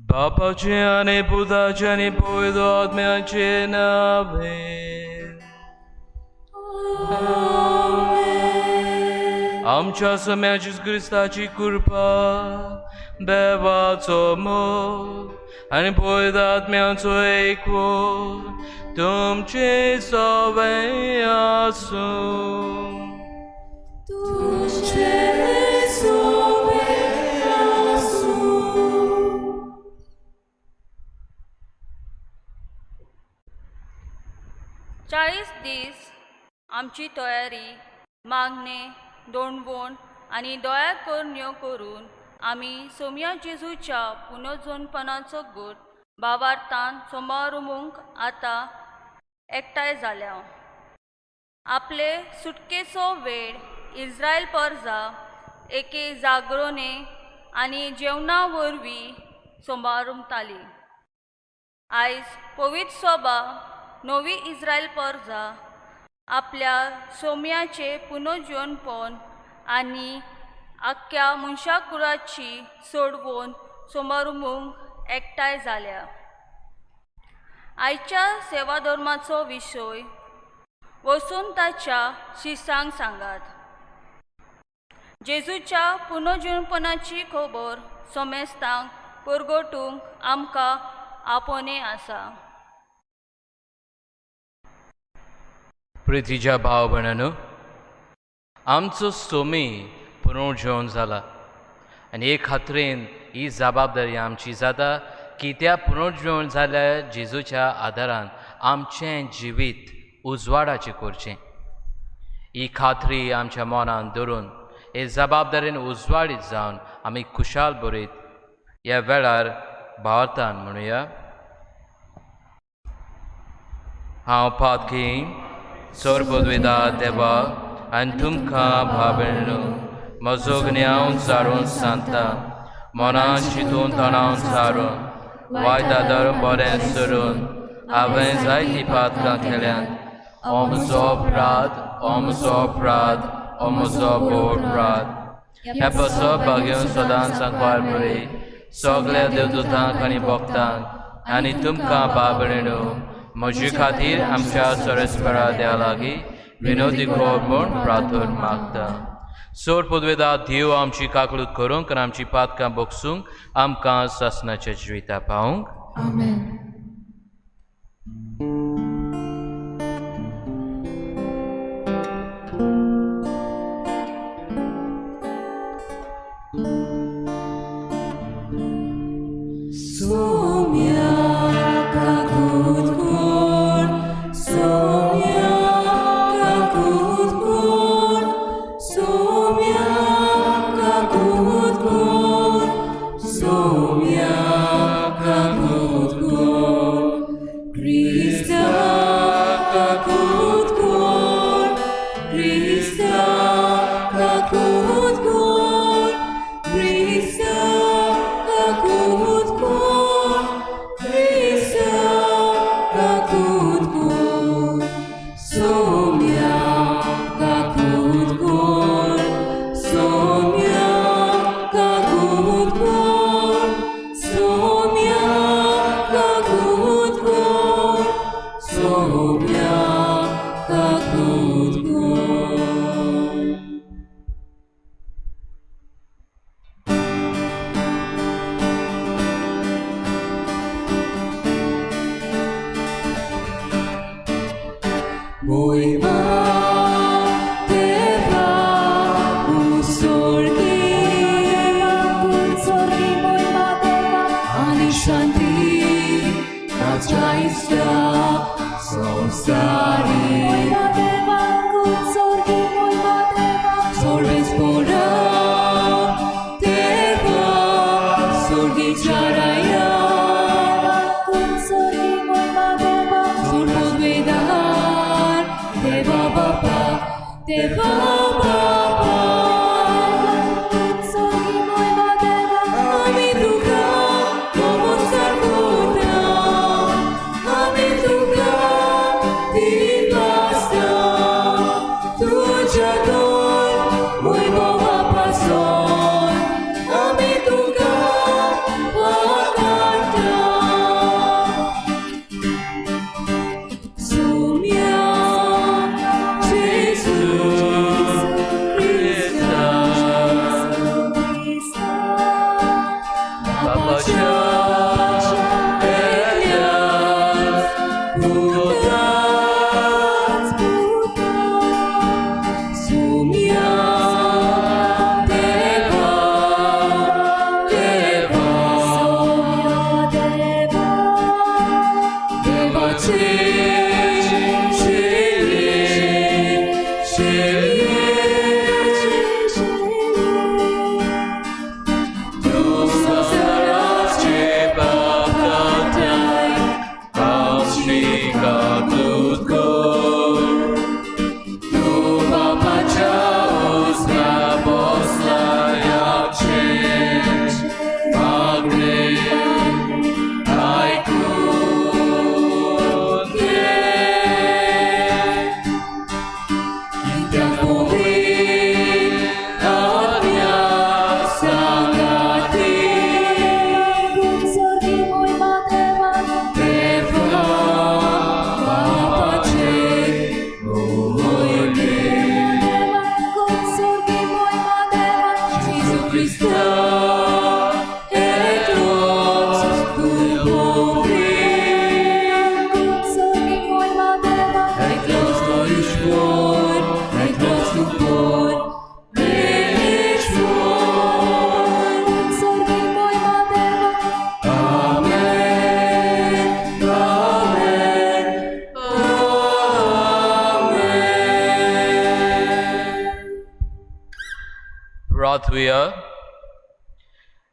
बापाचें आनी पुताचें आनी पवित्र आत्म्याचें नांवे. आमच्या सम्या जेजू क्रिस्ताची कृपा, देवाचो मोग आनी पवित्र आत्म्याचो एकवो तुमचे सगळें आसूं. चाळीस दीस आमची तयारी मागणे दोणवण आनी दया करण्यो करून आमी सोम्या जेजूच्या पुनर्जनपणाचो गूट भावार्थान सोमारुमूंक आतां एकठांय जाल्या. आपले सुटकेचो वेळ इस्रायल परजा एके जागरणे आनी जेवणा वरवीं सोमारुमताली. आयज पवित्र सोबा नवी इस्रायल परजा आपल्या सोम्याचे पुनर्जीवनपण आनी आख्ख्या मनशाकुळाची सोडवून सोमारुमूंक एकठांय जाल्या. आयच्या सेवाधर्माचो विशय वचून ताच्या शिसांक सांगात. जेजूच्या पुनर्जीवनपणाची खबर समेस्तांक परगटूंक आमकां आपोवणें आसा. प्रितीच्या भाव भयणांनो, आमचो सोमी पुनर्जीवन जाला आनी हे खात्रेन ही जबाबदारी आमची जाता की त्या पुनर्जीवन जाल्या जेजूच्या आदारान आमचें जिवीत उजवाडाचें करचें. ही खात्री आमच्या मनान धरून हे जबाबदारेन उजवाडीत जावन आमी खुशाल बरीत ह्या वेळार भावार्थान म्हणुया. हांव पातकी सोरपदवेदा देवा आनी तुमकां भाव म्हजो ज्ञान सारून सांगता, मनान चिंतून तणावन सारून वायट धर्म बरें सोडून हांवें जायतीं पातकां केल्यांत. हो म्हजो अपराध, हो म्हजो अपराध, हो म्हजो भोव अपराध. ह्या पासत भाग्योवन सदांच सांकवार बरी सगळ्या देवदूतांक आनी भक्तांक आनी तुमकां भाव भयणींनो म्हजे खातीर आमच्या सरस्परा देवा लागीं विनोदी कर म्हूण प्रार्थना मागता. सोर पदवेदा देव आमची काकळूत करूंक आनी आमची पातकां बगसूंक आमकां सासणाच्या जिविता पावूंक. आमेन.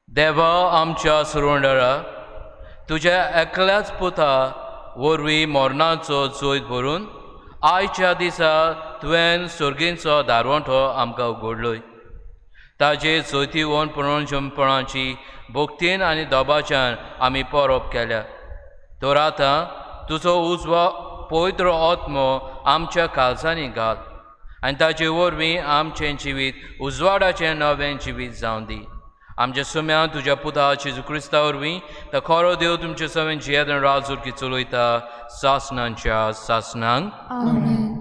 देवा आमच्या सुरवंडरा तुज्या एकल्याच पुता वरवीं मरणाचो जैत भरून आयच्या दिसा तुवें सर्गींचो दारवंठो आमकां उगडलोय. ताजे जैतिवंत पुनर्जनपणाची भक्तीन आनी दबाच्यान आमी परब केल्या. तर आतां तुजो उजवो पवित्र आत्मो आमच्या काळजांनी घाल आनी ताजे वरवीं आमचें जिवीत उजवाडाचें नवें जिवीत जावं दी. आमच्या सुम्यान तुज्या पुता जेजू क्रिस्ता वरवीं तो खरो देव तुमचे सवें जियेत आनी राजवटकी चलयता सासणांच्या सासणांक. आमेन.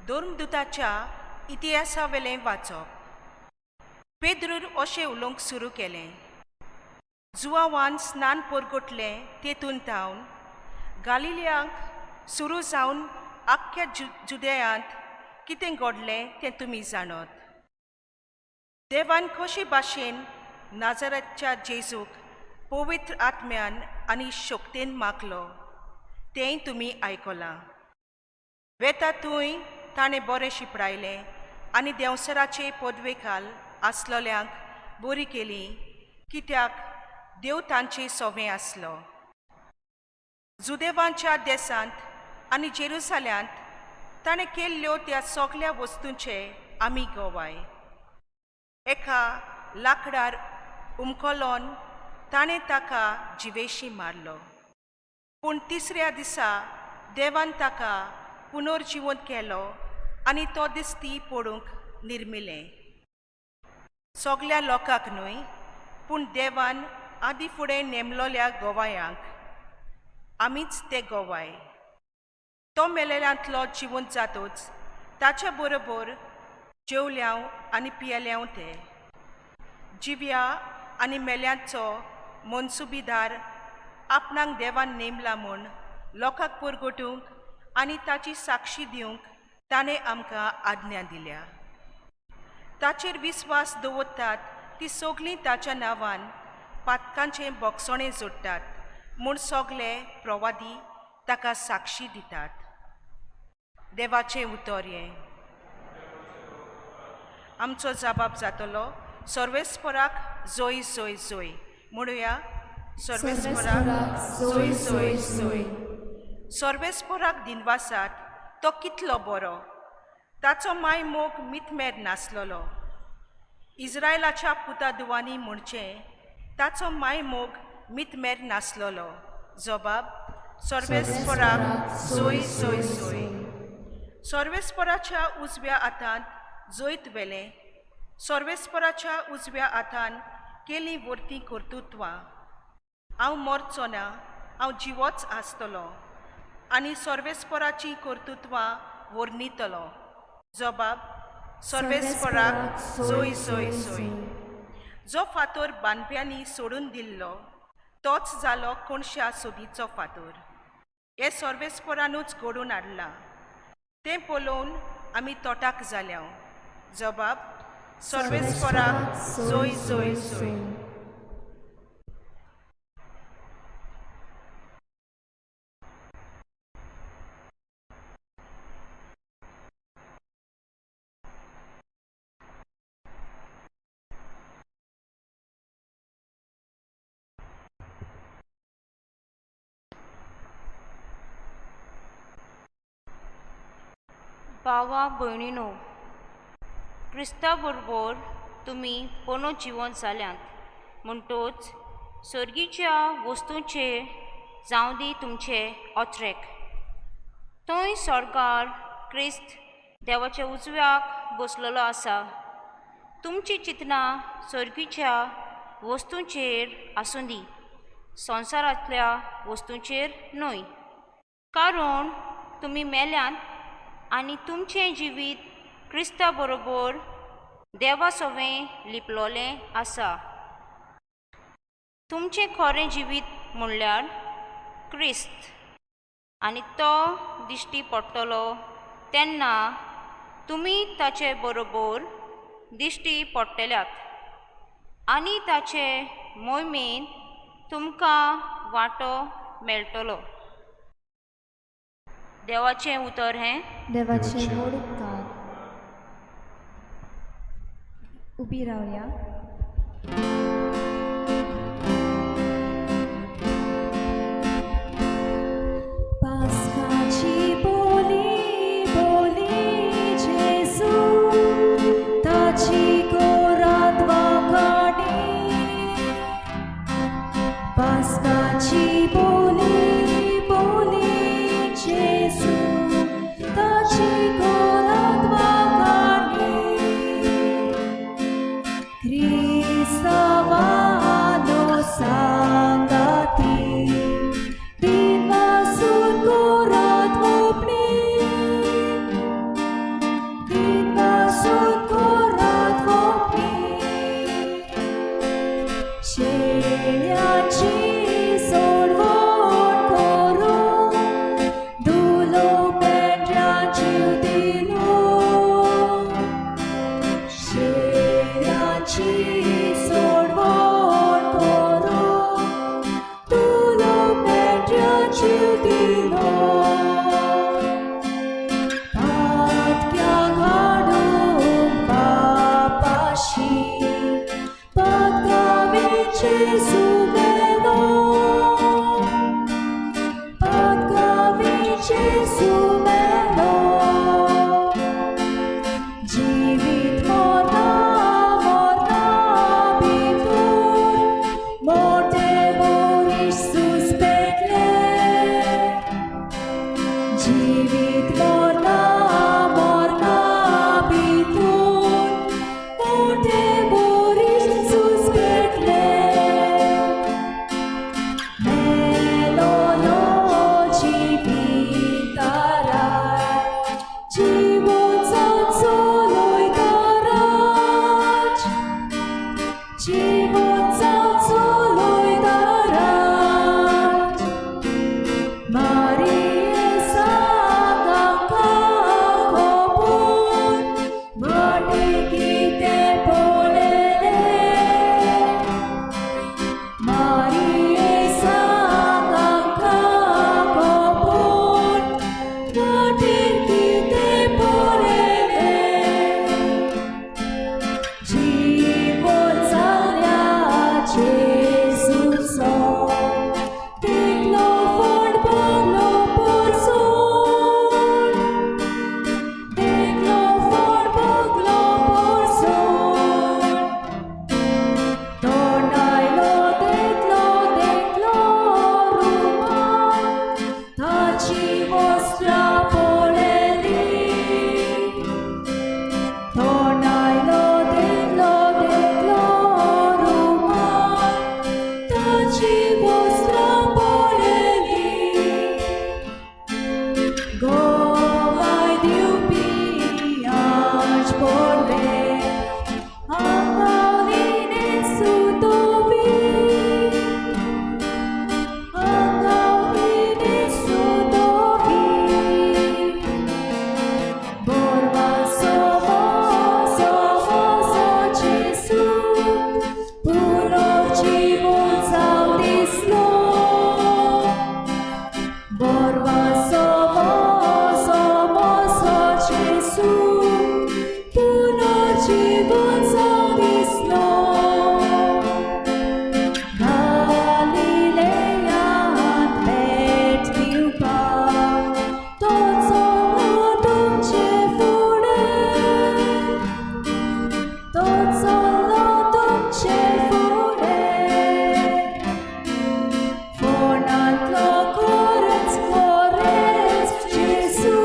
धर्मदूताच्या इतिहासावेलें वाचप. पेद्रूर अशें उलोवंक सुरू केलें, जुवावान स्नान परगटलें तेतून तावन गालिलियांक सुरू जावन आख्ख्या जुदेयांत कितें घडलें तें तुमी जाणत. देवान कशे भाशेन नाजाराच्या जेजूक पवित्र आत्म्यान आनी शक्तेन मागलो तेंय तुमी आयकलां. वेता थंय ताणें बरें शिपडायलें आनी देंवसराचे पदवेखाल आसलोल्यांक बरी केली, कित्याक देव तांचे सोवें आसलो. जुदेवांच्या देसांत आनी जेरुसाल्यांत ताणें केल्ल्यो त्या सगल्या वस्तूंचे आमी गवाय. एका लाकडार उमकलोन ताणें ताका जिवेशी मारलो, पूण तिसऱ्या दिसा देवान ताका पुनर्जिवंत केलो आनी तो दिसती पडूंक निर्मिलें. सगल्या लोकांक न्हय, पूण देवान आदी फुडें नेमलोल्या गोवायांक आमीच ते गोवाय. तो मेलेल्यांतलो जिवंत जातोच ताच्या बरोबर जेवल्यांव आनी पियेल्यांव ते जिव्या आनी मेल्यांचो मनसुबीदार आपणाक देवान नेमला म्हूण लोकांक पुरगोटूंक आनी ताची साक्षी दिवंक ताणें आमकां आज्ञा दिल्या. ताचेर विस्वास दवरतात ती सगळीं ताच्या नांवान पातकांचें बोगसणें जोडटात म्हूण सगळे प्रवादी ताका साक्षी दितात. देवाचें उतर हें. आमचो जबाब जातलो सर्वेस्पराक जोय जोय जोय. म्हणुया सर्वेस्पराक जोय जोय जोय. सर्वेस्पराक दिनवासात, तो कितलो बरो, ताचो माय मोग मितमेर नासलेलो. इस्रायलाच्या पुता दुवांनी म्हणचें ताचो माय मोग मितमेर नासलेलो. जबाब सर्वेस्पराक जोय जोय जोय. सर्वेस्पराच्या उजव्या हातांत जैत वेलें, सर्वेस्पराच्या उजव्या हातान केली वर्ती कर्तृत्वां. हांव मरचो ना, हांव जिवोच आसतलो आनी सर्वेस्पराचीं कर्तृत्वां वर्णितलो. जबाब सर्वेस्पराक जोय जोय जोय. जो फातोर बांदप्यांनी सोडून दिल्लो तोच जालो कोणशा सोदीचो फातोर. हें सर्वेस्परानूच घडोवन हाडलां, तें पळोवन आमी तोटाक जाल्या. जबाब सर्वेस्पराक जोय जोय जोय. भावा भयणीनो, क्रिस्ता बरोबर तुमी पोनो जिवन जाल्यांत म्हणटोच सर्गीच्या वस्तूंचेर जावं दी तुमचे अत्रेक. थंय स्वर्गार क्रिस्त देवाच्या उजव्याक बसलेलो आसा. तुमची चिंतनां सर्गीच्या वस्तूंचेर आसूं दी, संवसारांतल्या वस्तूंचेर न्हय. कारण तुमी मेल्यांत आनी तुमचें जिवीत क्रिस्ता बरोबर देवा सवें लिपलोलें आसा. तुमचें खरें जिवीत म्हणल्यार क्रिस्त, आनी तो दिश्टी पडटलो तेन्ना तुमी ताचे बरोबर दिश्टी पडटल्यात आनी ताचे मोहिमेन तुमकां वांटो मेळटलो. देवाचें उतर हें. देवाचें व्हड उपकार. उबी रावया. पास्काची बोली बोली जेजू, ताची कोरात वाखाणी. पास्काची बोली बोली जेजू, ताची कोरात वाखाणी. क्रिस्तावानो सांगाती, दिनवासून कोरात वोपणी, दिनवासून कोरात वोपणी. शेळ्याची सोडवण करून दुलो पेंड्याची दिलो. शेळ्याची सोडवण करून दुलो पेंड्याची दिलो. पातक्या घाडूंक बापाशी, पातकावीचे सुमेलो, पातकावीचे सुमेलो. जिवीत मोरना मोरना भितूर, मोटे मोरीश सुस्पेटले. जिवीत मोरना मोरना भितूर, मोटे मोरीश सुस्पेटले. मेलोलो जिवितालो मारिये सांग आमकां खबर वाटेर कितें पळयलें. मारिये सांग आमकां खबर वाटेर कितें पळयलें. जीवन जाल्या जेजूचो देखलो फोंड भोगलो पोरसून, देखलो फोंड भोगलो पोरसून. तोंडायलो देखलो देखलो रुमाल ताची वस्त्रां पळयली. तोंडायलो देखलो देखलो रुमाल ताची वस्त्रां पळयली. गोवाय दिवपी आज पडले आंगावली सुतोवी, आंगावली सुतोवी. बोरवासो मोसो मोसो जेसू पुनर्जीवन जावन दिसलो. बोरवासो मोसो मोसो जेसू पुनर्जीवन जावन दिसलो. गालिलेयांत भेट दिवपाक तो चल्लो तुमचे फुडें, तो चल्लो तुमचे फुडें. फोंडांतलो खरेंच खरेंच जेजू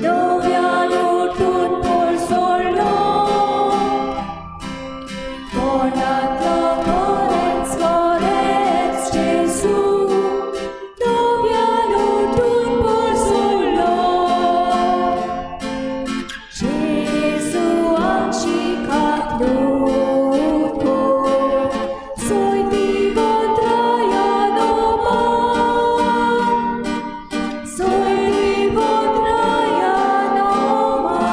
नव्यान उठून पोरसोडलो. फोंडांतलो खरेंच खरेंच जेजू नव्यान उठून पोरसोडलो. जेजू आमची खातलूत कोर सोयती त्रायानो मा, सोयती त्रायानो मा.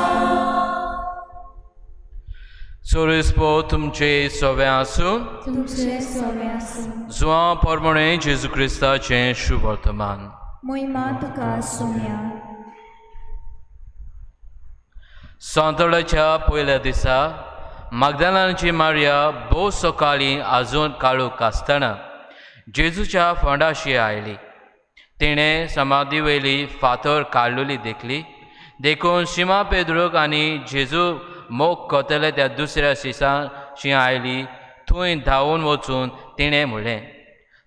सोरेस्पो तुमचे सवे आसूं. तुमचे सोवे आसूं. जुआं परमणे जेजू क्रिस्ताचें शुभ वर्तमान. मोहिमा तुका सोम्या. सांतोळाच्या पयल्या दिसा मागदालांची मारिया भोव सकाळीं आजून काळोख आसतना जेजूच्या फोंडाशी आयली. तिणें समाधी वयली फातर काडलेली देखली. देखून शिमा पेद्रूक आनी जेजू मोग करतले त्या दुसऱ्या शिसांशी आयली. थंय धांवून वचून तिणें म्हणलें,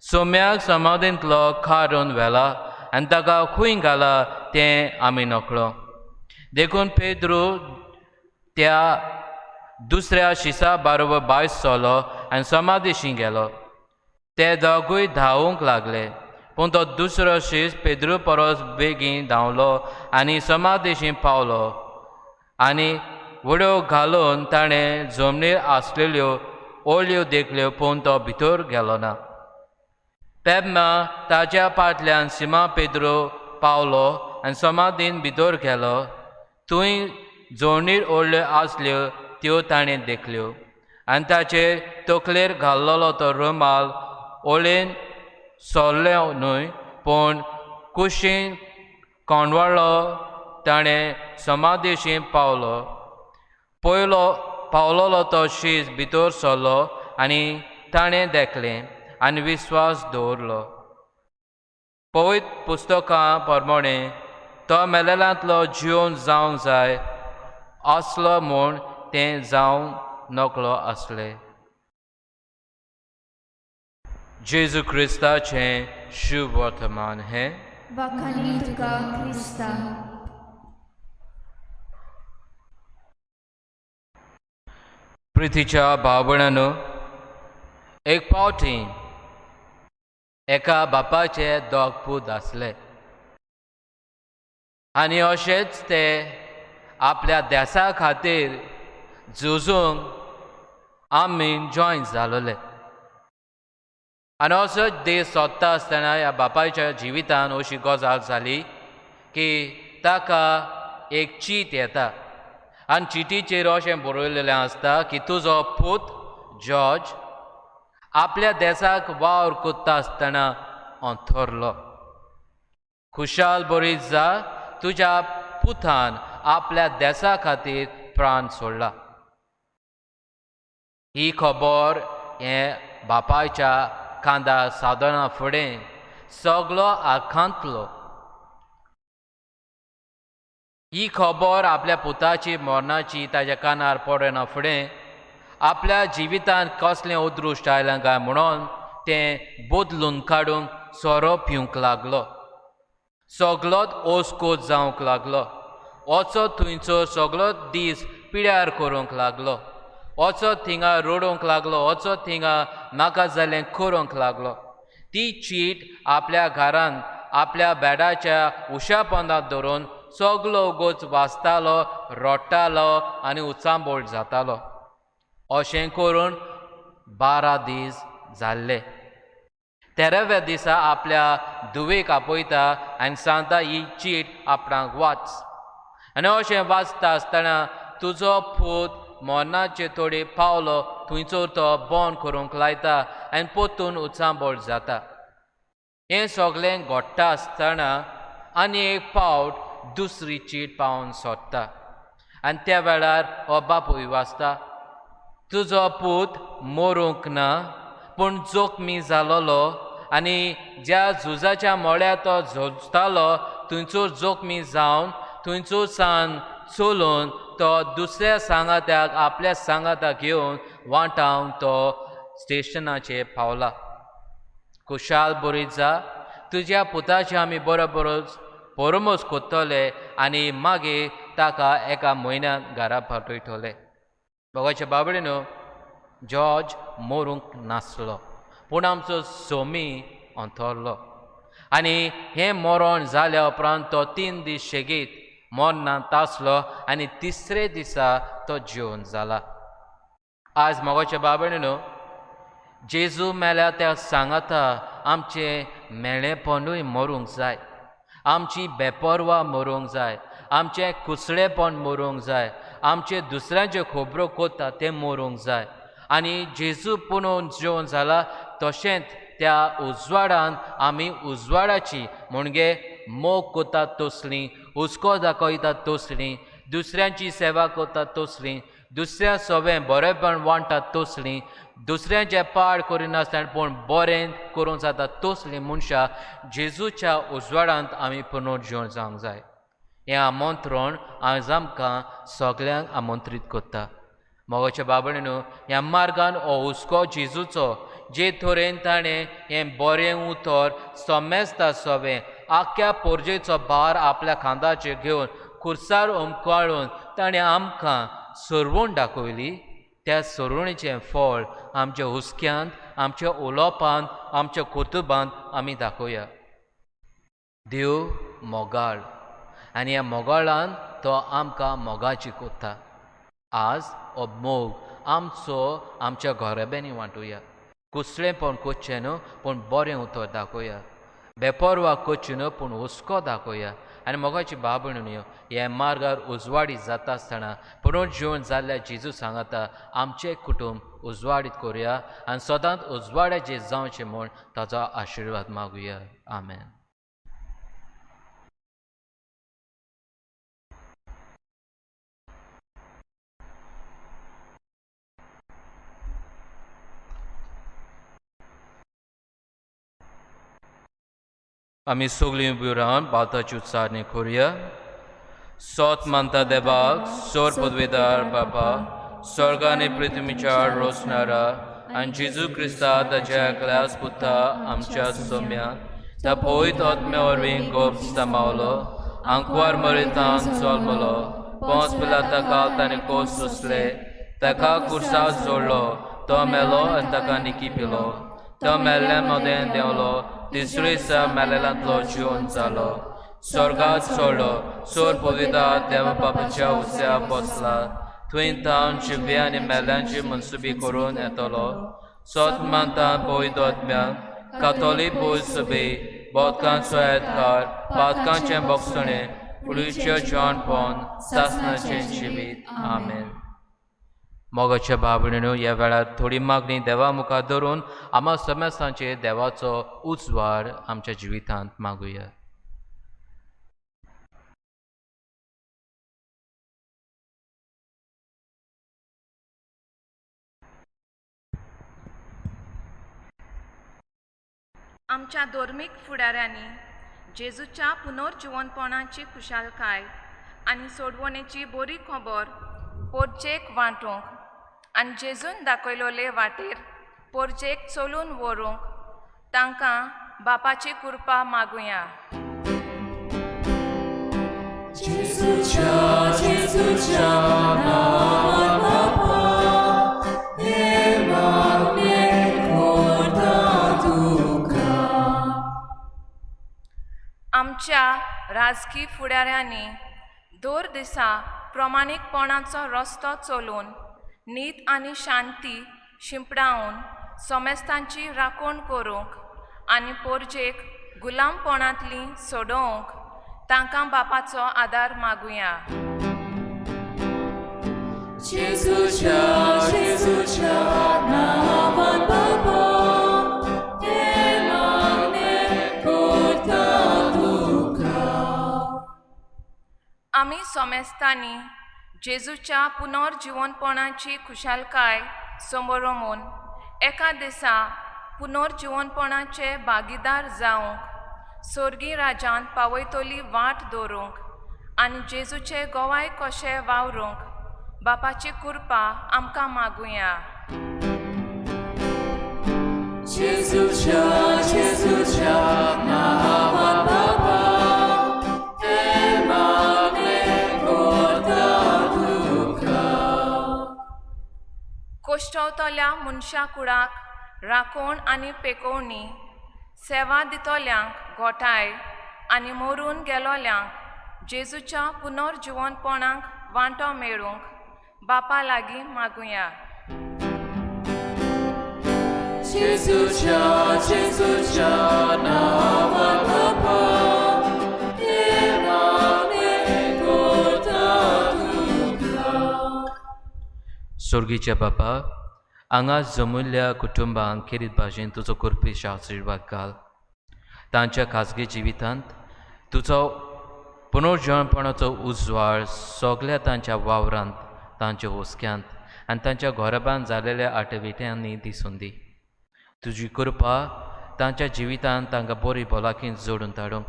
सोम्याक समाधींतलो काडून व्हेला आनी ताका खंय घाला तें आमी नकळो. देखून पेद्रू त्या दुसऱ्या शिसा बारोबर भायर सरलो आनी समाधीशी गेलो. ते दोगूय धांवूंक लागले, पूण तो दुसरो शीस पेद्रू परस बेगीन धांवलो आनी समाधीशी पावलो. आनी उडयो घालून ताणें जमनीर आसलेल्यो ओळयो देखल्यो, पूण तो भितर गेलो ना. तेन्ना ताच्या फाटल्यान सिमा पेद्रो पावलो आनी समाधीन भितर गेलो. थंय जमनीर ओडल्यो आसल्यो त्यो ताणें देखल्यो आनी ताचे तकलेर घाल्लो तो रुमाल ओळेन सरलो न्हय, पूण कुशीन कोंडवाळो. ताणें समाधीशी पावलो पयलो पावलोलो तो शीस भितर सरलो आनी ताणें देखलें आनी विस्वास दवरलो. पवित्र पुस्तकां प्रमाणे तो मेलेल्यांतलो जिवन जावंक जाय आसलो म्हूण तें जावंक नकळो आसलें. जेजू क्रिस्ताचें शुभ वर्तमान हें. वाखाणी तुका क्रिस्ता. प्रितीच्या भावणानो, एक पावटी एका बापाचे दोग पूत आसले आनी अशेंच ते आपल्या देसा खातीर झुजूंक आमी जॉयन जालोले. आनी असोच दीस सोदता आसतना ह्या बापायच्या जिवितान अशी गजाल जाली की ताका एक चीट येता आनी चिटीचेर अशें बरयलेलें आसता की तुजो पूत जॉर्ज आपल्या देसाक वावर कोत्ता आसतना अंथरलो. खुशाल बरी जा, तुज्या पुतान आपल्या देसा खातीर प्राण सोडला. ही खबर हे बापायच्या कांदा सादना फुडें सगलो आखांतलो. ही खबर आपल्या पुताची मरणाची ताज्या कानार पडना फुडें आपल्या जिवितांत कसलें अदृश्ट आयलां काय म्हणून तें बदलून काडूंक सोरो पिवंक लागलो. सगलोच ओसकोच जावंक लागलो. वचो थंयचो सगलो दीस पिड्यार करूंक लागलो. वचो थिंगा रडूंक लागलो, वचो थिंगा नाका जालें करूंक लागलो. ती चीट आपल्या घरान आपल्या बेडाच्या उशा पोंदा धरून सगलो उगोच वाचतालो, रडटालो आनी उचांबळ जातालो. अशें करून 12 दीस जाल्ले. 13व्या दिसा आपल्या धुवेक आपयता आनी सांगता ही चीट आपणाक वाच. आनी अशें वाचता आसतना तुजो पूत मरणाचे थोडे पावलो थंयचो तो बंद करूंक लायता आनी परतून उचांबळ जाता. हें सगळें घडटा आसतना आनी एक पावट दुसरी चीट पावोवन सोदता आनी त्या वेळार हो बापूय वाचता, तुजो पूत मरूंक ना पूण जोखमी जालोलो आनी ज्या झुजाच्या मळ्यार तो झुजतालो थंयचो जोखमी जावन थंयचो सान चलून तो दुसऱ्या सांगात्याक आपल्या सांगात्याक घेवन वाटावन तो स्टेशनाचेर पावला. खुशाल बरी जा, तुज्या पुताची आमी बरोबरच परमोस कोत्तले आनी मागीर ताका एका म्हयन्यान घरा पाठयतले. भोगाच्या बाबडे न्हू, जॉर्ज मरूंक नासलो पूण आमचो सोमी अंथरलो. आनी हें मरण जाल्या उपरांत तो 3 दीस शेगीत मरणांत आसलो आनी तिसरे दिसा तो जेवन जाला. आज मोगाच्या बाबडे न्हू, जेजू मेल्या त्या सांगाता आमचें मेळेपणूय मरूंक जाय, आमची बेपर्वा मरूंक जाय, आमचें कुसळेपण मरूंक जाय, आमचें दुसऱ्यांच्यो खबरो कोत्ता तें मरूंक जाय. आनी जेजू पुणून जेवन जाला तशेंच त्या उजवाडान आमी उजवाडाची म्हणजे मोग कोतात तसली, हुस्को दाखयतात तसली, दुसऱ्यांची सेवा करतात तसली, दुसऱ्या सवें बरेंपण वांट्टात तसली, दुसऱ्यांचें पाड करिनासतना पूण बरें करूंक जाता तसली मनशां जेजूच्या उजवाडांत आमी पुनर्जीवन जावंक जाय. हें आमंत्रण आज आमकां सगल्यांक आमंत्रीत करता. मोगाच्या बाबडे न्हू, ह्या मार्गान हो हुस्को जेजूचो जे तरेन ताणें हें बरें उतर समेस्ता सवें आख्ख्या पोरजेचो भार आपल्या खांदाचेर घेवन खुर्सार उमकाळून ताणें आमकां सरवण दाखयली. त्या सरवणेचें फळ आमच्या हुस्क्यांत, आमच्या उलोवपांत, आमच्या कुतुबांत आमी दाखोवया. देव मोगाळ आनी ह्या मोगाळान तो आमकां मोगाची कोत्ता. आज हो मोग आमचो आमच्या घराब्यांनी वांटुया. कुसळेपण कोच्चें न्हू पूण बरें उतर दाखोवया, बेपर्वा कोच्ची न्हू पूण हुस्को दाखोवया. आनी मोगाची बाबण न्हय, ह्या मार्गार उजवाडी जाता आसतना पुनर्जीवन जाल्ल्या जेजू सांगाता आमचें कुटुंब उजवाडीत करुया आनी सदांच उजवाड्याचें जावचें म्हूण ताचो आशिर्वाद मागुया. आमेन. आमी सगळीं उबी रावन बाताची उच्चारणी करुया. सोत मानता देवाक, सोर पदवेदार बापा, स्वर्ग आनी पृथ्वीच्या रोसणारा आनी जेजू क्रिस्ता ताच्या एकल्याच पुता आमच्या सोम्या त्या पवित्र आत्म्या वरवीं गोप समावलो, आंकवार मरितान जल्मलो, पोंस पिलाता काल ताणें कोस सोंसले, ताका कुर्साक जोडलो, तो मेलो आनी ताका निकी पिलो, तो मेल्ल्या मदें देंवलो, तिसरे दिसा मेलेल्यांतलो जिवन जालो, स्वर्गात चडलो, सोर पवित्र देवा बापाच्या उस्या बसला, थंय तावन जिव्या आनी मेल्यांची मनसुबी करून येतलो. सोत मानता पवित्र आत्म्याक, कातोलीक भोव बोदकांचो येतकार, पातकांचें भोगसणें, पुळीचें जिवनपण, सासणाचें जिवीत. आमेन. मोगाच्या भाव-भयणींनो, ह्या वेळार थोडी मागणी देवा मुखार धरून आमा समेस्तांचेर देवाचो उजवाड आमच्या जिवितांत मागुया. आमच्या धर्मीक फुडाऱ्यांनी जेजूच्या पुनर्जिवनपणाची खुशालकाय आनी सोडवणेची बरी खबर पोरजेक वांटूंक आनी जेजून दाखयलोले वाटेर पोरजेक चलून व्हरूंक तांकां बापाची कृपा मागुया. जेजूच्या जेजूच्या नांवान बापा, हें मागणें करता तुका. आमच्या राजकी फुडाऱ्यांनी दर दिसा प्रमाणीकपणाचो रस्तो चलून नीत आनी शांती शिंपडावन समेस्तांची राखण करूंक आनी पोरजेक गुलामपणांतली सोडोवंक तांकां बापाचो आदार मागुया. जेजूच्या जेजूच्या नांवान बापा, हें मागणें करता तुका. आमी समेस्तांनी जेजूच्या पुनर्जिवनपणाची खुशालकाय समरोमून एका दिसा पुनर्जिवनपणाचे भागीदार जावंक सोर्गी राजान पावयतली वाट दवरूंक आनी जेजूचे गोवाय कशे वावरूंक बापाची कृपा आमकां मागुया. जेजूच्या जेजूच्या नांवान बापा, हें मागणें करता तुका. कोश्टवतल्या मनशा कुडाक राखण आनी पेकोवणी, सेवा दितल्यांक घोटाय आनी मरून गेलोल्यांक जेजूच्या पुनर्जिवनपणाक वांटो मेळूंक बापा लागीं मागुया. जेजूच्या जेजूच्या नांवान बापा, हें मागणें करता तुका. सोर्गीच्या बापा, हांगा जमुल्ल्या कुटुंबांक खेरीत भाशेन तुजो कृपेश आशिर्वाद घाल. तांच्या खाजगी जिवितांत तुजो पुनर्जिवनपणाचो उजवाड सगल्या तांच्या वावरांत, तांच्या हुस्क्यांत आनी तांच्या घोराबान जालेल्या आटविट्यांनी दिसून दी. तुजी कृपा तांच्या जिवितांत तांकां बरी भलायकी जोडून धाडूंक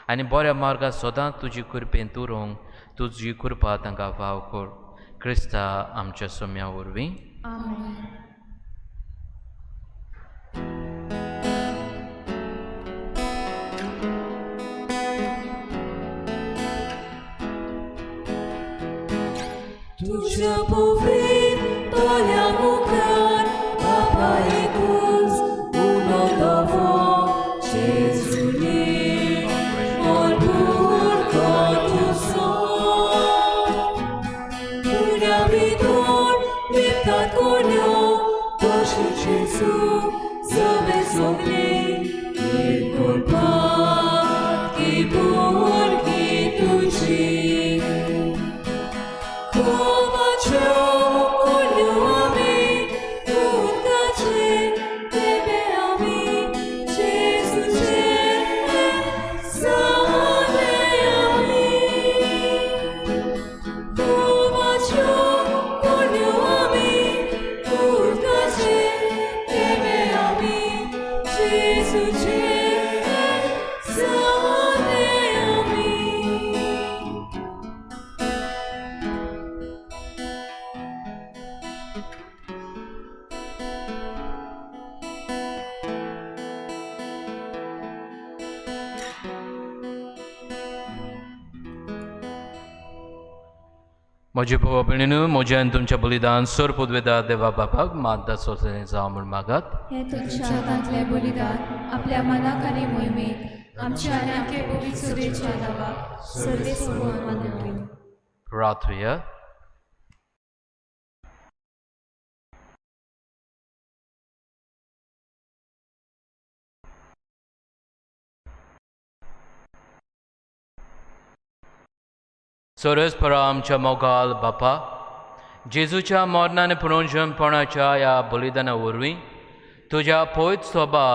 आनी बऱ्या मार्गार सदांच तुजी कृपेन तुरोंक तुजी कृपा तांकां वाव कर. क्रिस्ता आमच्या सोम्या वरवीं. आमेन. तुज्या पवित्र मुखार बापा एकूच उलो दवो जेजूनी भरपूर तुजो. तुज्या भितर लिपतात कोण्यो तशें जेजू सगळे सगळे एक करपाक की भुरगीं तुजी. Amen. म्हजे भाव भयणीनू, म्हजें आनी तुमचें बलिदान सोर पुदवेदा देवा बापाक मात सोंसलें जावं म्हूण मागात. हें तुमच्या हातांतलें बलिदान आपल्या मनाक आनी मोहिमेक आमच्या आनी आमचे पवित्र सुरेच्या नांवाक सर्वेस्पर मानवली. प्रार्थुया. सोरसपरा आमच्या मोगाल बापा, जेजूच्या मरणान पुनर्जनपणाच्या ह्या बलिदाना वरवीं तुज्या पयत सोबा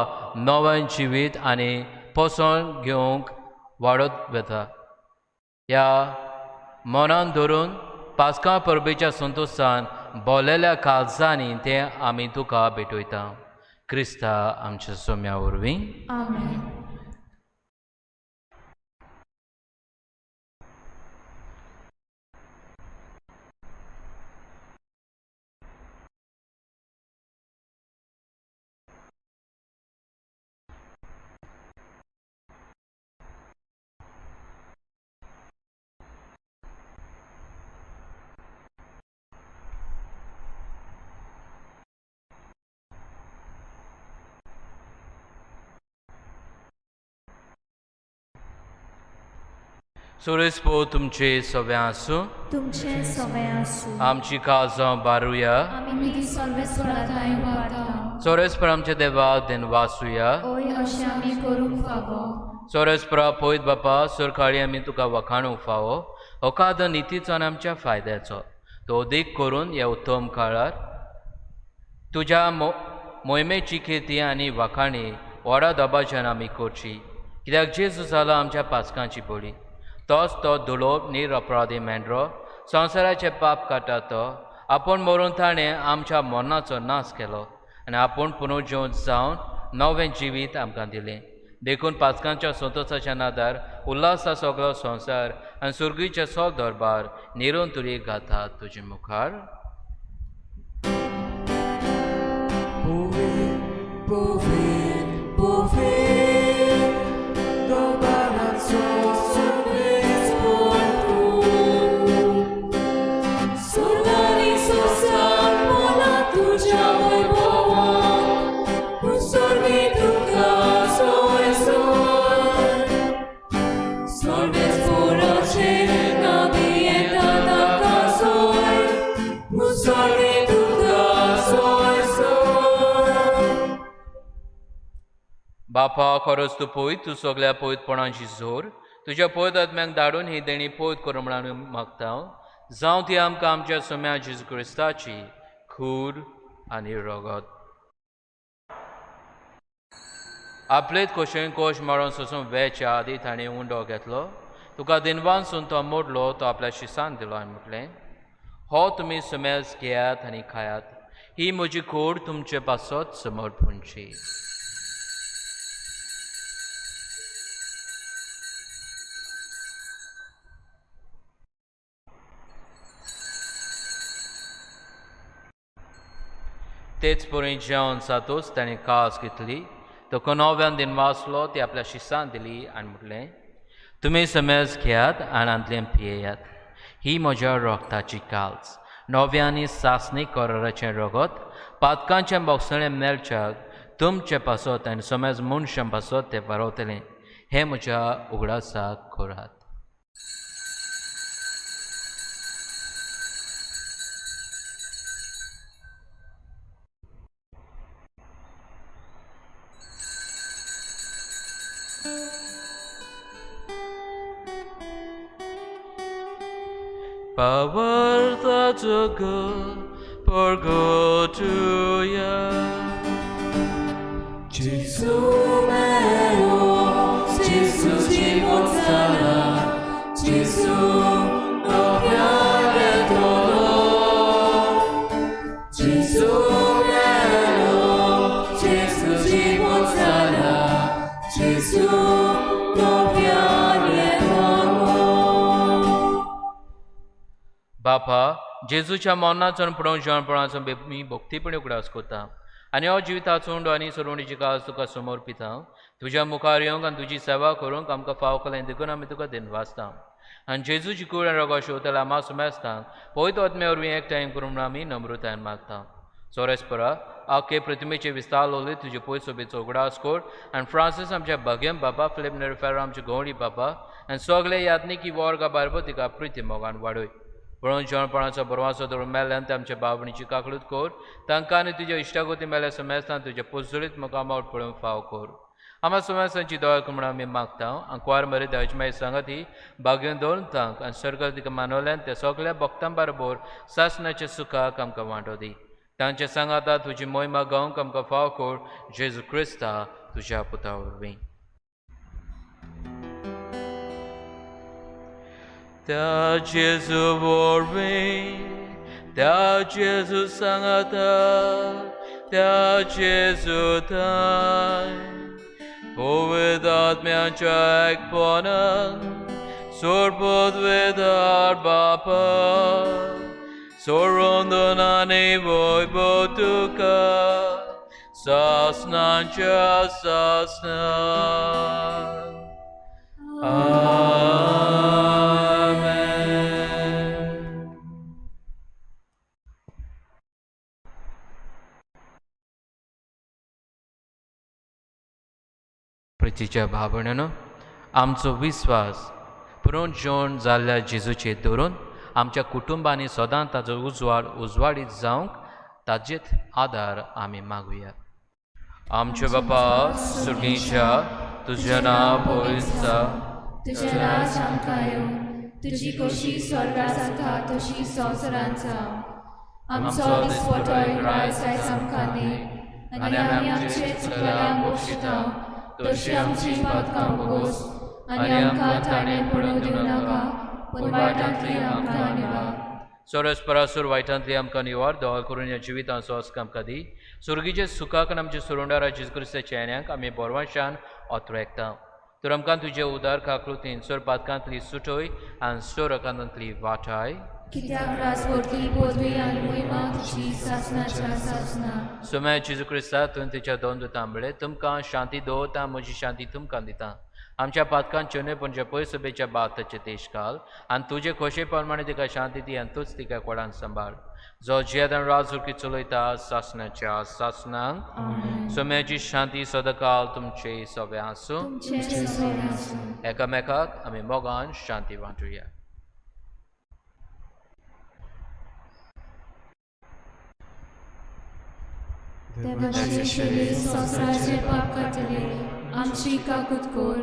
नवें जिवीत आनी पोसण घेवंक वाडत वता. ह्या मनान धरून पास्का परबेच्या संतोशान बोलेल्या काळजांनी तें आमी तुका भेटयता. क्रिस्ता आमच्या सोम्या वरवीं. आमेन. सुरेश पो तुमचे सगळें आसूं, तुमचे सगळें आसूं. आमची काळजां बारुया. आमी ती सर्वेस्वरा थंय उबारता. सोरेस्पर आमच्या देवा दिनवासुया. ओय अशें आमी करूंक फावो. सोरेस्परा पयत बापा, सरकाळी आमी तुका वखाणूंक फावो. अकाद नितीचो आनी आमच्या फायद्याचो तो देख करून ह्या उत्तम काळार तुज्या मोहिमेची खेती आनी वाखाणी व्हडा दबाज्यान आमी करची. कित्याक जेजू जालो आमच्या पास्कांची बळी, तोच तो दुलोब निरपराधी मेंढरो संवसाराचें पाप काडटा. तो आपूण मरून ताणें आमच्या मरणाचो नाश केलो आनी आपूण पुनर्जीवन जावन नवें जिवीत आमकां दिलें. देखून पास्कांच्या संतोशाच्या नादार उल्हासा सगळो संवसार आनी सुर्गीचे सो दरबार निरून तुरी गाथा तुजे मुखार. बापा, खरोच तूं पयत, तूं सगळ्या पयतपणाची जोर तुज्या पयत आत्म्याक धाडून ही देणी पयत कर म्हणून मागता. जावं ती आमकां आमच्या सोम्या जेजू क्रिस्ताची खूर आनी रगत. आपलेच कोशेन कोश मारून सोसून वेच्या आदी ताणें उंडो घेतलो, तुका दिनवानसून तो मोडलो, तो आपल्या शिसान दिलो आनी म्हटलें, हो तुमी सुमेज घेयात आनी खायात, ही म्हजी कूड तुमचे पासत समर्पणची. तेच परी जेवण जातूच ताणें कास घेतली, तो नव्यान दिनवासलो, ती आपल्या शिसान दिली आनी म्हटलें, तुमी समज घेयात आनी हांतलें पियेयात, ही म्हज्या रगताची काल्स, नव्या आनी सासणी कराराचें रगत, पातकांचें बोगसणें मेळच्याक तुमचे पासत आनी समज मनशां पासत तें बरोवतलें. हें म्हज्या उगडासाक करात. Power to go, for go to ya. Gesù meo, Gesù ci porterà, Gesù noviare dolor. Gesù meo, Gesù ci porterà, Gesù noviare dolor. बापा, जेजूच्या मरणाचो आनी पुनर्जीवनपणाचो मी भक्तीपणी उगडास करता आनी हो जिविताचो उंडो आनी सरवणीची काज तुका समर्पिता. तुज्या मुखार येवंक आनी तुजी सेवा करूंक आमकां फावो केलें देखून आमी तुका दिनवासता. आनी जेजूची कूड आनी रोगा शिवतल्या आमा सुमेस्तांक पवित्र आत्म्या वरवीं एकठांय करूंक म्हूण आमी नम्रतायेन मागता. सोरेस्परा आखे प्रतिमेचे विस्तार लोली तुजे पयस सोबेचो उगडास कर आनी फ्रांसीस आमच्या भाग्यम बापा, फिलीप नेरी आमचे गवळी बापा आनी सगळे याज्ञिकी वर्गा बारबो तिका प्रिती मोगान वाडय. म्हणून जेवणपणाचो बरवाचो धरून मेल्ल्यान ते आमच्या बावणीची काकळूत कर, तांकां आनी तुज्या इश्टागोती मेल्ल्या समेस्तान तुज्या पोजडीत मुखामळ पळोवंक फाव कर. आमा सुमासांची दोळा म्हूण आमी मागता आंकवार मरे देवाची मागीर सांगाती भाग्यान दवरून तांक आनी स्वर्गात तिका मानवल्यान त्या सगळ्या भक्तां बरोबर सासणाच्या सुखाक आमकां वांटो दी. तांचे सांगाता तुजी मोहिमा गावंक आमकां फाव कोर जेजू क्रिस्ता तुज्या पुता वरवीं. त्या जेजू वरवीं, त्या जेजू सांगाता, त्या जेजू थांय पवित्र आत्म्याच्या एकपणान सोरपदवेदार बापा सोरोंदनाने वैभव तुका सासनाच्या सासना. आमेन. प्रितीच्या भावणानो, आमचो विस्वास पुरून जेवण जाल्ल्या जेजूचेर दवरून आमच्या कुटुंबांनी सदां ताजो उजवाड उजवाडीत जावंक ताजेच आदार आमी मागुया. आमच्या बापा सुर्गीच्या, तुजें नांव पवित्र जावं, तुजें राज आमकां येवं, तुजी खोशी स्वर्गार जाता तशी संवसारांत जावं. आमचो दिसपटो ग्रास आयज आमकां दी आनी आमी आमचे चुकल्यांक बक्षिता तशी आमची पातकां बोगोस आनी आमकां ताणें पडूंक दिवं नाका पूण वायटांतली आमकां निवार. सोरस परासूर वायटांतली आमकां निवार. दवाल करून ह्या जिवितांत सोस आमकां दी. सुर्गीचे सुखाक आनी आमच्या सुरुंडारा जेजू क्रिस्ताच्या येण्याक आमी बोरवांशान ओतरेकता. तर आमकां तुजे उदार काकृतीन सोर पातकांतली सुटय आनी सोरकांतली वाटाय. कित्याक राजवटी पदवी आनी मोहिमा तुजी सासणाच्या सासणा. सोम्या जेजू क्रिस्ता, तुवें तुज्या दोन दुतां म्हळें, तुमकां शांती दवरता, म्हजी शांती तुमकां दिता. आमच्या पातकांच्यो न्हय पूण पयर सभेच्या बाताचे देश घाल आनी तुजे खोशे प्रमाणे तिका शांती दी आनी तूच तिका कोडान सांबाळ, जो जियेतान राजवटी चलयता सासणाच्या सासणांक. सोम्याची शांती सदांकाल तुमचे सगळे आसूं. एकामेकाक आमी मोगान शांती वांटुया. देवाचे शेळी संवसाराचे पाप काडटले, आमची काकूत कर.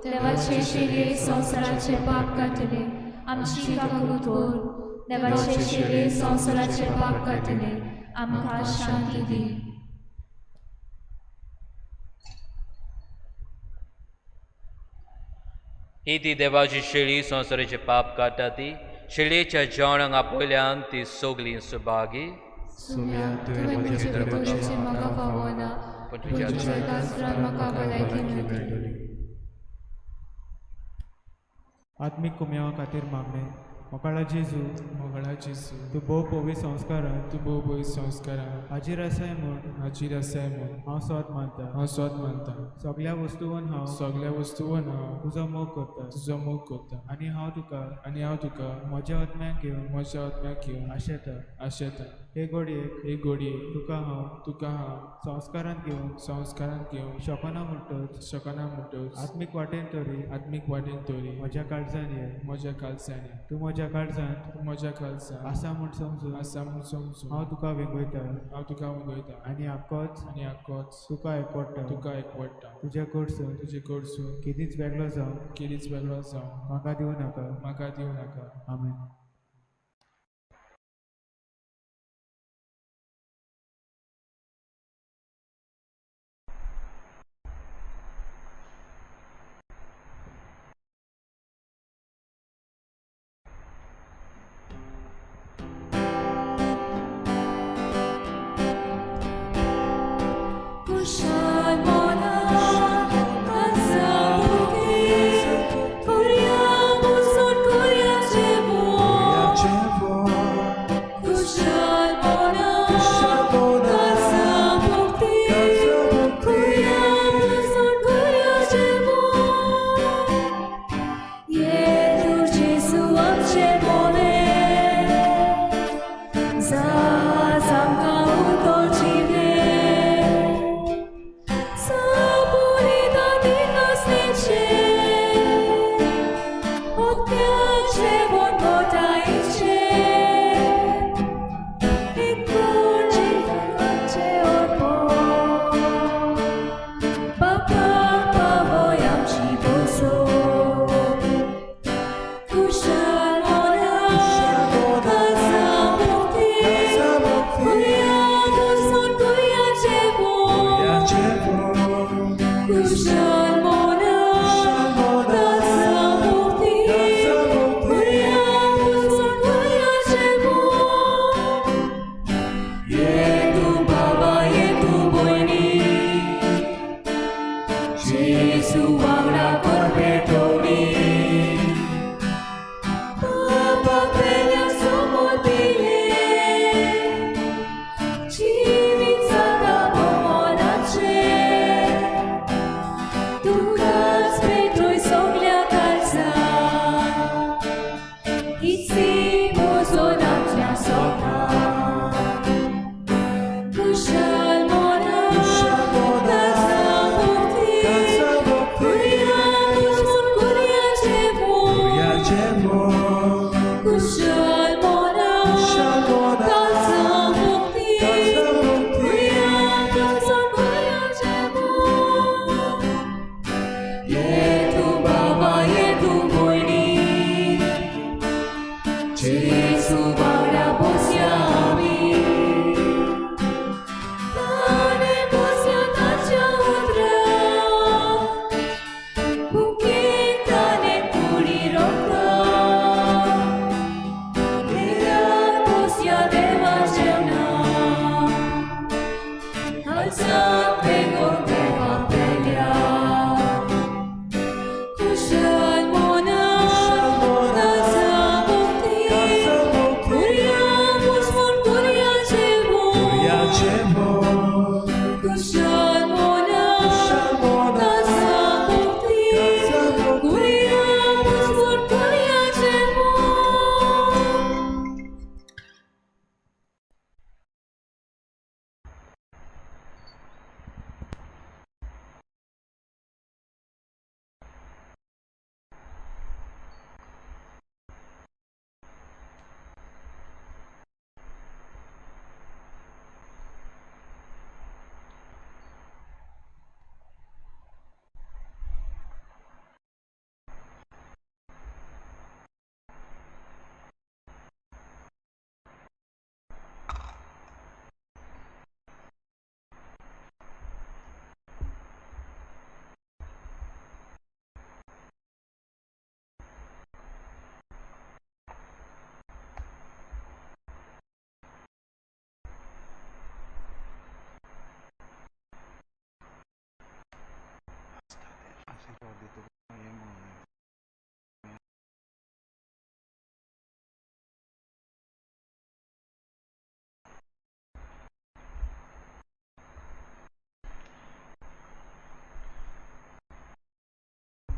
देवाचे शेळी संवसाराचे पाप काडटले, आमची काकूत कर. देवाचे शेळी संवसाराचे पाप काडटले, आमकां शांती दी. ही ती देवाची शेळी संवसाराचे पाप काडटा ती शेळयेच्या जेवणाक आपयल्यान ती सगळीं सुभागी. सुम्या, तुवें म्हजे धर्माचें म्हाका फावना, पूण पूण तुज्या एका म्हाका भलायकी मेळटली. आत्मीक कुम्यांवा खातीर मागणें. मोगाळा जेजू, मोगाळा जेजू, तूं भोव पवित्र संस्कारान, तूं भोव पवित्र संस्कारान हाजीर आसाय म्हूण, हाजीर आसाय म्हूण हांव सोद मानता, हांव सोद मानता. सगल्या वस्तूवन हांव, सगल्या वस्तूवन हांव तुजो मोग करता, तुजो मोग करता. आनी हांव तुका, आनी हांव तुका म्हज्या आत्म्याक घेवन, म्हज्या आत्म्याक घेवन आशेता, आशेता. हे घडयेक, हे घडयेक तुका हांव, तुका हांव संस्कारांत घेवन, संस्कारांत घेवन शकना म्हणटच, शकना म्हणटच आत्मीक वाटेन तरी, आत्मीक वाटेन तरी म्हज्या काळजान ये, म्हज्या काळजान ये. तूं म्हज्या काळजांत, तूं म्हज्या काळजांत आसा म्हूण समजून, आसा म्हूण समजून हांव तुका वेंगयता, हांव तुका वेंगयता. आनी आक्कोच, आनी आक्कोच तुका एकवडटा, तुका एकवडटा. तुजे कडसून, तुजे कडसून केदीच वेगळो जावं, केदीच वेगळो जावं म्हाका दिवं नाका, म्हाका दिवं नाका. आमेन. Korea,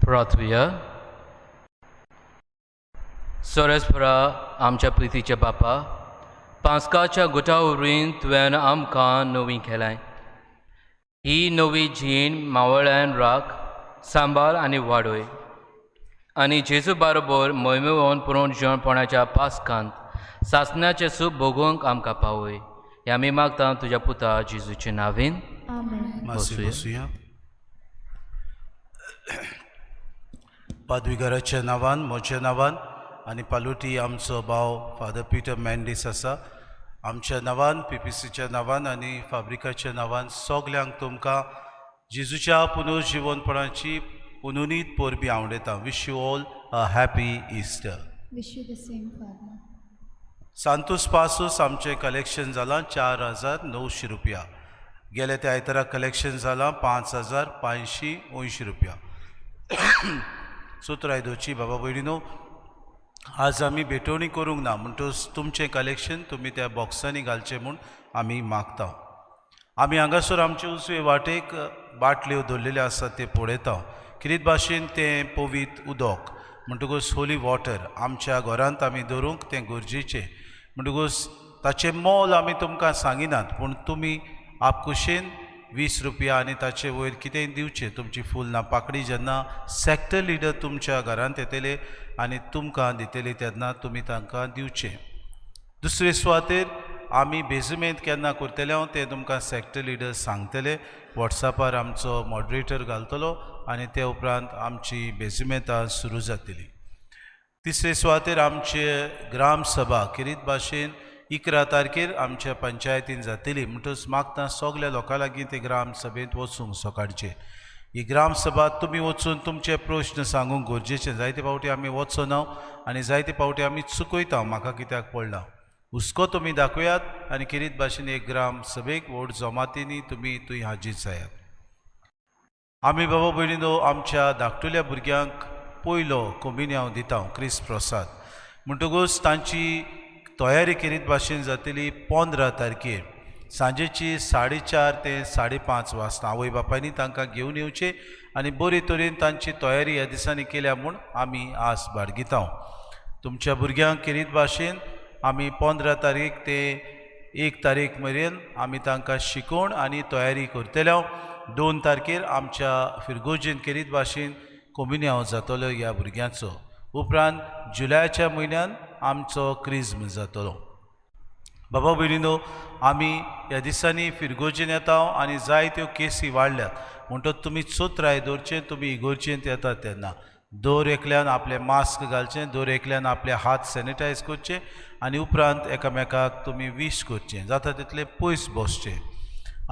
प्रार्थुया. सोरेस्परा आमच्या प्रितीच्या बापा, पांसकाच्या गुटा वरवीं तुवें आमकां नवी केलाय. ही नवी जीण मावळ्यान राख, सांबाळ आनी वाडय आनी जेजू बारोबर मोहिमेवन पुरोण जिवणपणाच्या पासकांत सासण्याचें सूख भोगूंक आमकां पावय. हें आमी मागता तुज्या पुता जेजूचे नांवान. आमेन. मातशें बसुया. बसुया. पादविगाराच्या नांवान, म्हज्या नांवान आनी पालुटी आमचो भाव फादर पिटर मेंडीस आसा, आमच्या नांवान, पीपीसीच्या नांवान आनी फाब्रिकाच्या नांवान सगल्यांक तुमकां जेजूच्या पुनर्जिवनपणाची पुनूनीत परबी आवडटा. Wish you all a happy Easter. Wish you the same, Father. Santos पासूस आमचें कलेक्शन जालां 4900 रुपया. गेले त्या आयतारा कलेक्शन जालां 5580 रुपया. चोत्राय दवरची बाबा भयणीनो. आज आमी भेटवणी करूंक ना, म्हणटकच तुमचें कलेक्शन तुमी त्या बॉक्सांनी घालचें म्हूण आमी मागता. आमी हांगासर आमचे उजवे वाटेक बाटल्यो दवरलेल्यो आसात ते पळयता. कितें भाशेन तें पवित्र उदक म्हणटकच होली वॉटर आमच्या घरांत आमी दवरूंक तें गरजेचें. म्हणटकच ताचें मोल आमी तुमकां सांगिनात, पूण तुमी आपकुशेन 20 रुपया आनी ताचे वयर कितेंय दिवचें. तुमची फुल ना पाकडी जेन्ना सॅक्टर लिडर तुमच्या घरांत येतले आनी तुमकां दितले तेन्ना तुमी तांकां दिवचें. दुसरे सुवातेर आमी बेजुमेंत केन्ना करतले हांव तें तुमकां सॅक्टर लिडर सांगतले. वॉट्सॅपार आमचो मॉडरेटर घालतलो आनी ते उपरांत आमची बेजुमेंतां सुरू जातली. तिसरे सुवातेर आमचे ग्रामसभा किरीत भाशेन 11 तारखेर आमच्या पंचायतीन जातली. म्हणटकच मागता सगल्या लोकां लागीं ते ग्रामसभेंत वचूंक सकाळचे. ही ग्रामसभा तुमी वचून तुमचे प्रश्न सांगूंक गरजेचे. जायते फावटी आमी वचना आनी जायते फावटी आमी चुकयता. म्हाका कित्याक पडला हुस्को तुमी दाखयात आनी किरीत भाशेन एक ग्रामसभेक व्हड जमातींनी तुमी थंय हाजीर जायात. आमी बाबा भयणीनो आमच्या धाकटुल्या भुरग्यांक पयलो कोमिन्यांव दिता, क्रिस प्रसाद. म्हणटकूच तांची तयारी केरीत भाशेन जातली 15 तारखेर सांजेची 4:30 ते 5:30 वाजता. आवय बापायनी तांकां घेवन येवचें आनी बरे तरेन तांची तयारी ह्या दिसांनी केल्या म्हूण आमी आस बाळगिता. तुमच्या भुरग्यांक केरीत भाशेन आमी 15 तारीख ते 1 तारीख मेरेन आमी तांकां शिकोवन आनी तयारी करतले. 2 तारखेर आमच्या फिरगोजेन केरीत भाशेन कोमिन्यांव जातलो ह्या भुरग्यांचो. उपरांत जुलयाच्या म्हयन्यान आमचो क्रिज्म जातलो. बाबा भयणीनो, आमी ह्या दिसांनी फिरगोजेन येता आनी जायत्यो केसी वाडल्यात, म्हणटकच तुमी चोत्राय दवरचें. तुमी इगोर्जेंत येतात तेन्ना दर एकल्यान आपलें मास्क घालचें, दर एकल्यान आपले हात सॅनिटायज करचे आनी उपरांत एकामेकाक तुमी वीश करचें. जाता तितलें पयस बसचें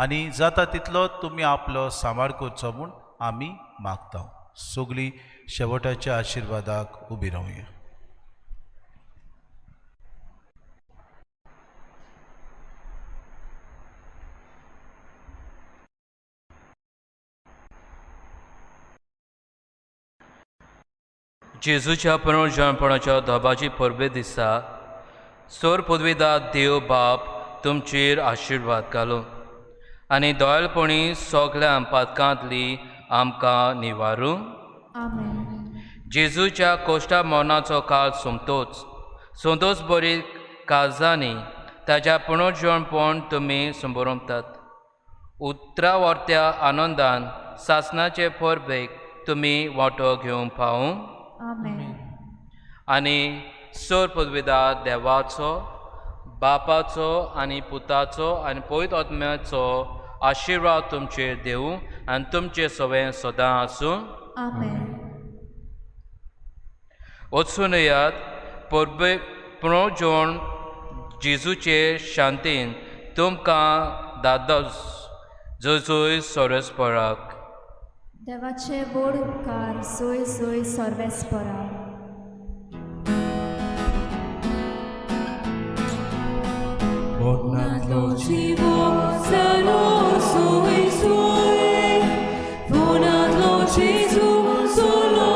आनी जाता तितलो तुमी आपलो सांबाळ करचो म्हूण आमी मागता. सगळीं शेवटाच्या आशिर्वादाक उबी रावया. जेजूच्या पुनर्जनपणाच्या धोबाची परबे दिसा सोर पदवीदार देव बाप तुमचेर आशिर्वाद घालूं आनी दोळपणी सगल्या पातकांतली आमकां निवारूं. आमेन. जेजूच्या कोश्टा मरणाचो काळ सोमतोच संतोष बरी काळजांनी ताच्या पुनर्जनपण तुमी संबरमतात. उतरावर्त्या आनंदान सासणाचे परबेक तुमी वांटो घेवंक पावूं. आमेन. आनी सोर पदवीदार देवाचो, बापाचो आनी पुताचो आनी पवित्र आत्म्याचो आशिर्वाद तुमचेर देवूं आनी तुमचें सवें सदां आसूं. आमेन. वचून येयात परबे पुनर्जोण जेजूचे शांतीन तुमकां दादोस जजोय सोरसपराक. देवाचे व्हड उपकार सोय सोय सर्वेस्परा. Monatlo jivo salo soi soi, Monatlo Gesù solo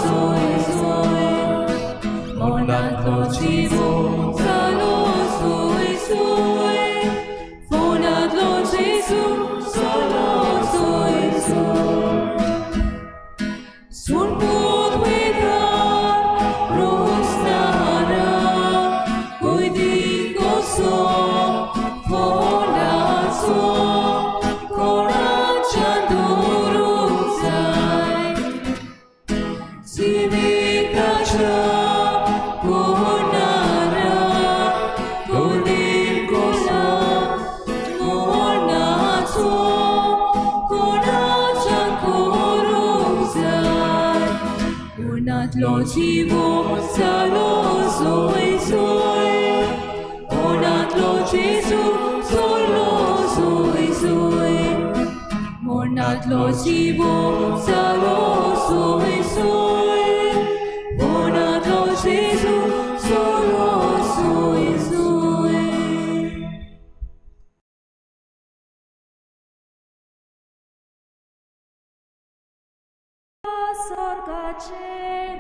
soi soi, Monatlo jivo salo soi soi, Monatlo Gesù solo soi soi. Sun कोणाच्या कोणारा तोंडीर कोला मोनाचो कोणाच्या करूंक जाय कोणातलो जिवो जालो सोय सोय कोणातलो जेजू सोलो सोय सोय मोनातलो जिवो जालो सोय सोय कोणातलो जेजू सोलो सोय सोय. स्वर्गाचे